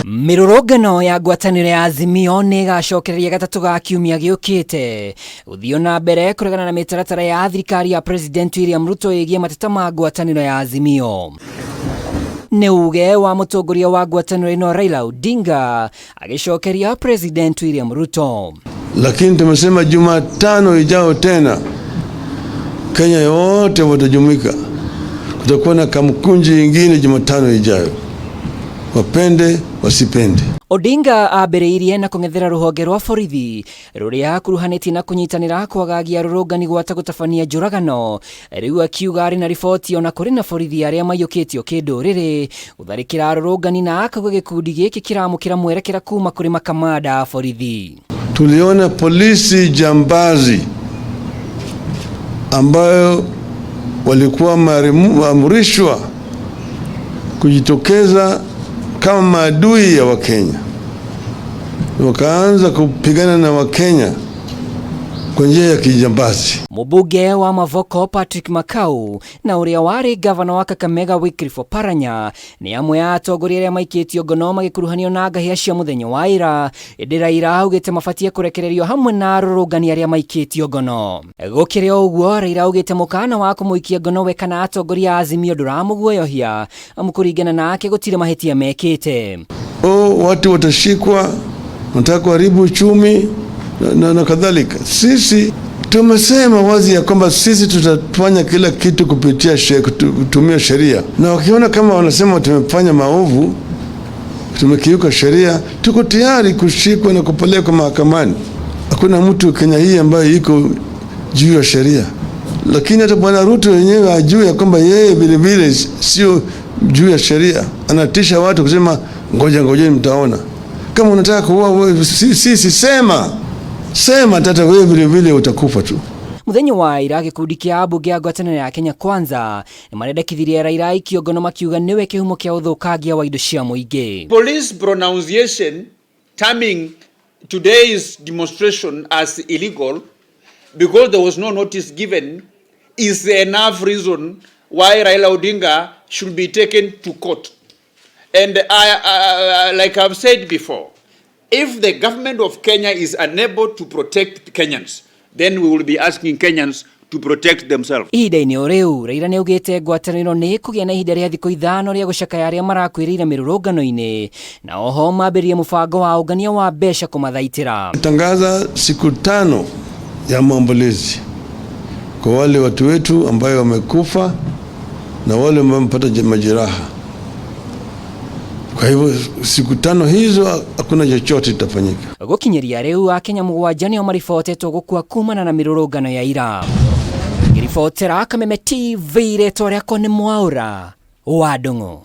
Mĩrũrũngano ya ngwatanĩro ya Azimio nĩ ĩgacokereria gatatũ ga kiumia gĩũkĩte gũthiĩ na mbere kũregana na mĩtaratara ya thirikari ya President William Ruto ĩgiĩ mateta ma ngwatanĩro ya Azimio. Nĩ uge wa mũtongoria wa ngwatanĩro ĩno Raila Odinga agĩcokeria President William Ruto. Lakini tumesema Jumatano ijao tena Kenya yote watajumuika, kutakuwa na kamkunji ingine Jumatano ijayo, wapende wasipende. Odinga ambĩrĩirie na kũng'ethera rũhonge rwa borithi rũrĩa akuruhanĩtie na kũnyitanĩra kwagagia rũrũngani gwata gũtabania njũragano. Rĩu akiuga arĩ na riboti ona kũrĩ na borithi arĩa maiyũkĩtio kĩndũrĩrĩ gũtharĩkĩra arũrũngani na akauga gĩkundi gĩkĩ kĩramũkĩra mwerekera kuma kũrĩ makamanda a borithi. Tuliona polisi jambazi ambayo walikuwa wameamrishwa kujitokeza kama maadui ya Wakenya, wakaanza kupigana na Wakenya kwa njia ya kijambazi. Mũmbunge wa Mavoko Patrick Makau na ũrĩa warĩ gavana wa Kakamega Wycliffe Oparanya nĩ amwe a atongoria arĩa maikĩtio ngono magĩkuruhanio na ngahĩha cia mũthenya wa ira, ĩndĩ Raila augĩte mabatie kũrekererio hamwe na arũrũngani arĩa maikĩtio ngono. Gũkĩrĩ o ũguo, Raila augĩte mũkana wa kũmũikia ngono we kana atongoria a Azimio ndũramũguoyohia, amu kũringana nake gũtirĩ mahĩtia mekĩte. O, watu watashikwa, wanataka kuharibu uchumi na kadhalika. Sisi tumesema wazi ya kwamba sisi tutafanya kila kitu kupitia kutumia sheria, na wakiona kama wanasema tumefanya maovu, tumekiuka sheria, tuko tayari kushikwa na kupelekwa mahakamani. Hakuna mtu Kenya hii ambayo iko juu ya sheria, lakini hata Bwana Ruto wenyewe ajue ya kwamba yeye vile vile sio juu ya sheria. Anatisha watu kusema ngoja ngojeni, mtaona. Kama unataka kuua wewe, sisi sema sema, tata wewe vile vile utakufa tu. Mũthenya wa ira gĩkundi kĩa ambunge a ngwatanĩro ya Kenya Kwanza nĩ marendekithirie Raila aikio ngono makiuga nĩwe kĩhumo kĩa ũthũkangia wa indo cia mũingĩ. Police pronunciation terming today's demonstration as illegal because there was no notice given is enough reason why Raila Odinga should be taken to court. And like I've said before, if the government of Kenya is unable to protect Kenyans, then we will be asking Kenyans to protect themselves. Ihinda-inĩ o rĩu Raila nĩ augĩte ngwatanĩro nĩ ĩkũgĩa na ihinda rĩa thikũ 5 rĩa gũcakaya arĩa marakuĩrĩire mĩrũrũngano-inĩ na oho mambĩrĩrie mũbango wa ũngania wa mbeca kũmathaitĩra. Tangaza siku 5 ya maombolezi kwa wale watu wetu ambayo wamekufa na wale ambao wamepata majeraha. Kwa hivyo siku 5 hizo hakuna chochote kitafanyika. Gũkinyĩria rĩu Akenya 7 nĩo maribotetwo gũkua kumana na mĩrũrũngano ya ira. Ngĩribotera Kameme TV, rĩtwa rĩakwa nĩ Mwaũra wa Ndung'u.